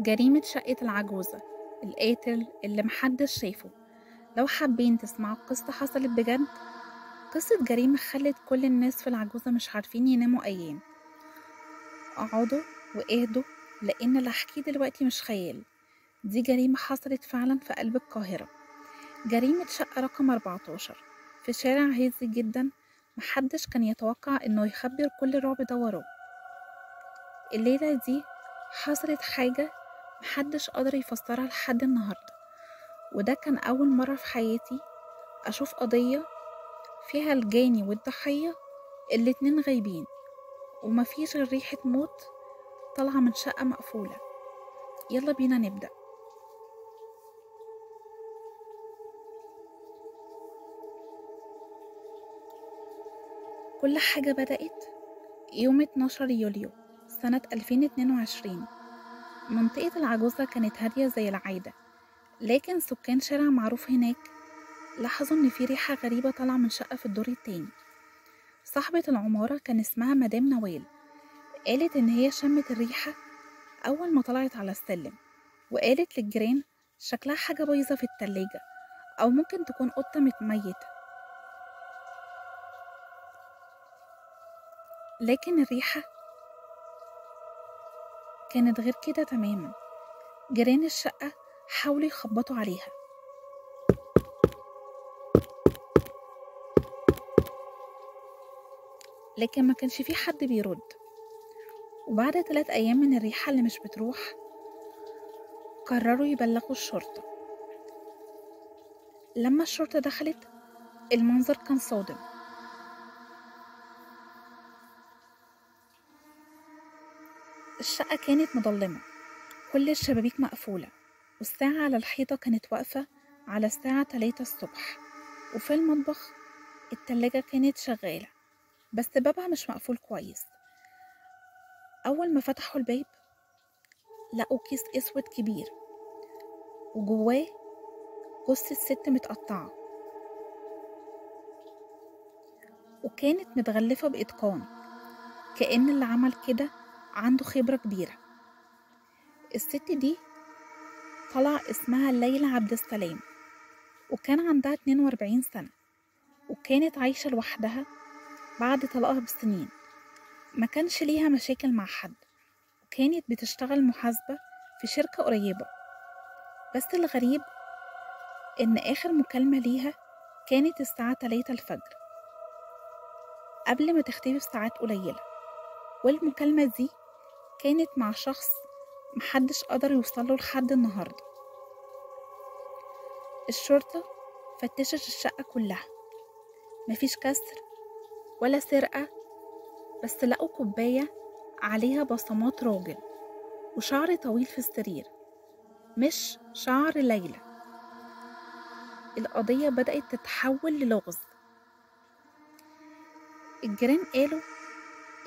جريمة شقة العجوزة، القاتل اللي محدش شايفه. لو حابين تسمعوا قصة حصلت بجد، قصة جريمة خلت كل الناس في العجوزة مش عارفين يناموا أيام. اقعدوا واهدوا، لأن اللي هحكيه دلوقتي مش خيال، دي جريمة حصلت فعلا في قلب القاهرة. جريمة شقة رقم 14 في شارع هادي جدا، محدش كان يتوقع انه يخبي كل الرعب ده وراه. الليلة دي حصلت حاجة محدش قدر يفسرها لحد النهاردة، وده كان أول مرة في حياتي أشوف قضية فيها الجاني والضحية الاتنين غايبين، ومفيش غير ريحة موت طالعة من شقة مقفولة. يلا بينا نبدأ. كل حاجة بدأت يوم 12 يوليو سنة 2022. منطقة العجوزة كانت هادية زي العادة، لكن سكان شارع معروف هناك لاحظوا ان في ريحة غريبة طالعة من شقة في الدور التاني. صاحبة العمارة كان اسمها مدام نوال، قالت ان هي شمت الريحة اول ما طلعت على السلم، وقالت للجيران شكلها حاجة بايظة في التلاجة، او ممكن تكون قطة متميتة. لكن الريحة كانت غير كده تماما. جيران الشقة حاولوا يخبطوا عليها، لكن ما كانش في حد بيرد. وبعد 3 أيام من الريحة اللي مش بتروح، قرروا يبلغوا الشرطة. لما الشرطة دخلت، المنظر كان صادم. الشقة كانت مظلمة، كل الشبابيك مقفولة، والساعة على الحيطة كانت واقفة على الساعة 3 الصبح. وفي المطبخ التلاجة كانت شغالة، بس بابها مش مقفول كويس. أول ما فتحوا الباب لقوا كيس أسود كبير، وجواه جثة ست متقطعة، وكانت متغلفة بإتقان، كأن اللي عمل كده عنده خبرة كبيرة. الست دي طلع اسمها ليلى عبد السلام، وكان عندها 42 سنة، وكانت عايشة لوحدها بعد طلاقها بسنين. ما كانش ليها مشاكل مع حد، وكانت بتشتغل محاسبة في شركة قريبة. بس الغريب إن آخر مكالمة ليها كانت الساعة 3 الفجر، قبل ما تختفي بساعات قليلة. والمكالمة دي كانت مع شخص محدش قدر يوصله لحد النهاردة. الشرطة فتشت الشقة كلها، مفيش كسر ولا سرقة، بس لقوا كوباية عليها بصمات راجل وشعر طويل في السرير، مش شعر ليلى. القضية بدأت تتحول للغز. الجيران قالوا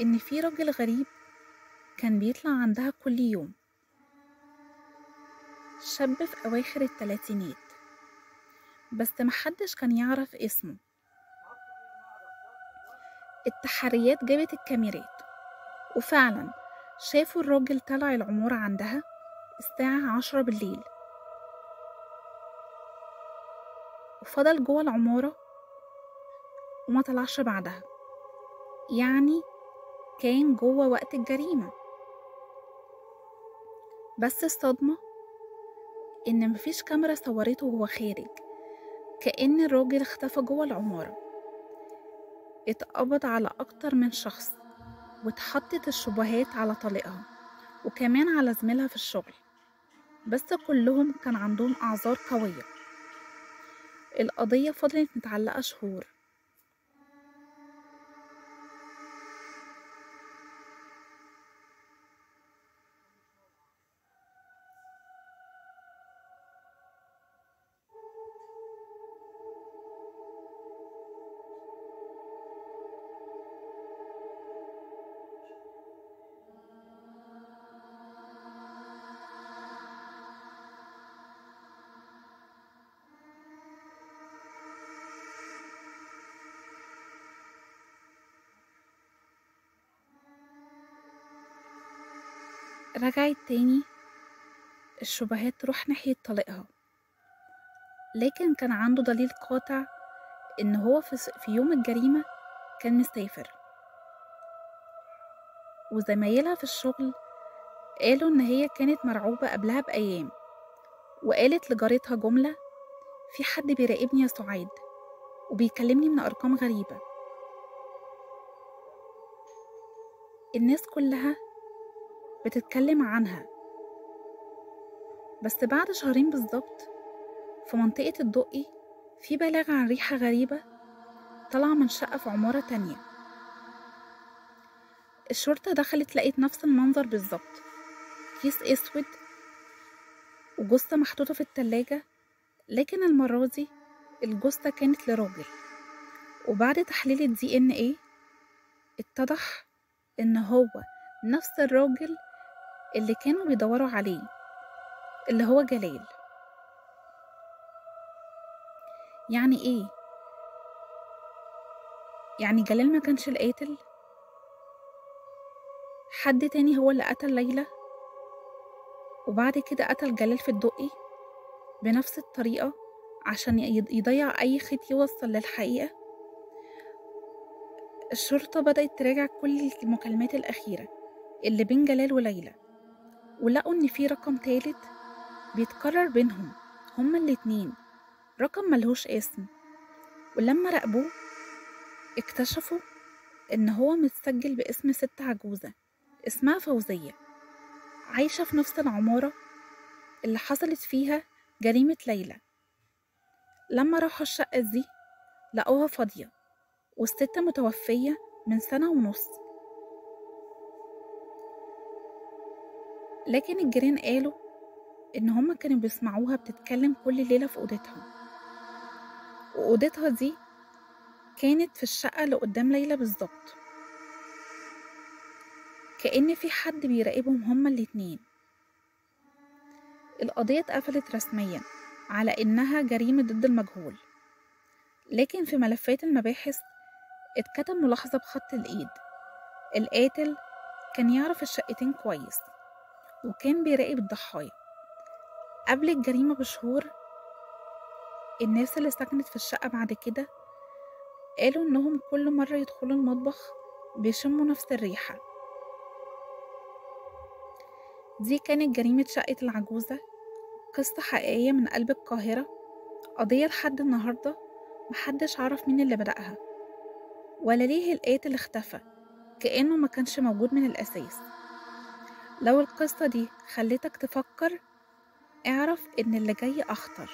إن في راجل غريب كان بيطلع عندها كل يوم، شاب في أواخر الثلاثينات، بس محدش كان يعرف اسمه. التحريات جابت الكاميرات، وفعلا شافوا الراجل طلع العمارة عندها الساعة 10 بالليل، وفضل جوه العمارة وما طلعش بعدها، يعني كان جوه وقت الجريمة. بس الصدمة إن مفيش كاميرا صورته وهو خارج، كأن الراجل اختفى جوه العمارة. اتقبض على أكتر من شخص، واتحطت الشبهات على طليقها وكمان على زميلها في الشغل، بس كلهم كان عندهم أعذار قوية. القضية فضلت متعلقة شهور. رجعت تاني الشبهات تروح ناحية طليقها، لكن كان عنده دليل قاطع إن هو في يوم الجريمة كان مسافر. وزمايلها في الشغل قالوا إن هي كانت مرعوبة قبلها بأيام، وقالت لجارتها جملة: في حد بيراقبني يا سعاد وبيكلمني من أرقام غريبة. الناس كلها بتتكلم عنها. بس بعد شهرين بالظبط في منطقة الدقي في بلاغ عن ريحة غريبة طالعة من شقة في عمارة تانية. الشرطة دخلت لقيت نفس المنظر بالظبط، كيس اسود وجثة محطوطة في التلاجة، لكن المرة دي الجثة كانت لراجل. وبعد تحليل ال DNA اتضح ان هو نفس الراجل اللي كانوا بيدوروا عليه، اللي هو جلال. يعني ايه؟ يعني جلال ما كانش القاتل؟ حد تاني هو اللي قتل ليلى وبعد كده قتل جلال في الدقي بنفس الطريقة عشان يضيع أي خيط يوصل للحقيقة. الشرطة بدأت تراجع كل المكالمات الأخيرة اللي بين جلال وليلى، ولقوا إن في رقم تالت بيتكرر بينهم هما الاتنين، رقم ملهوش اسم. ولما راقبوه اكتشفوا إن هو متسجل باسم ست عجوزة اسمها فوزية، عايشة في نفس العمارة اللي حصلت فيها جريمة ليلى. لما راحوا الشقة دي لقوها فاضية والست متوفية من 1.5 سنة. لكن الجيران قالوا إن هما كانوا بيسمعوها بتتكلم كل ليلة في أوضتها، وأوضتها دي كانت في الشقة اللي قدام ليلى بالظبط، كأن في حد بيراقبهم هما الاتنين. القضية اتقفلت رسميا على إنها جريمة ضد المجهول، لكن في ملفات المباحث اتكتب ملاحظة بخط الإيد: القاتل كان يعرف الشقتين كويس وكان بيراقب الضحايا. قبل الجريمة بشهور الناس اللي سكنت في الشقة بعد كده قالوا إنهم كل مرة يدخلوا المطبخ بيشموا نفس الريحة. دي كانت جريمة شقة العجوزة، قصة حقيقية من قلب القاهرة، قضية لحد النهاردة محدش عرف مين اللي بدأها ولا ليه القاتل اختفى كأنه ما كانش موجود من الأساس. لو القصة دي خلتك تفكر، اعرف إن اللي جاي أخطر.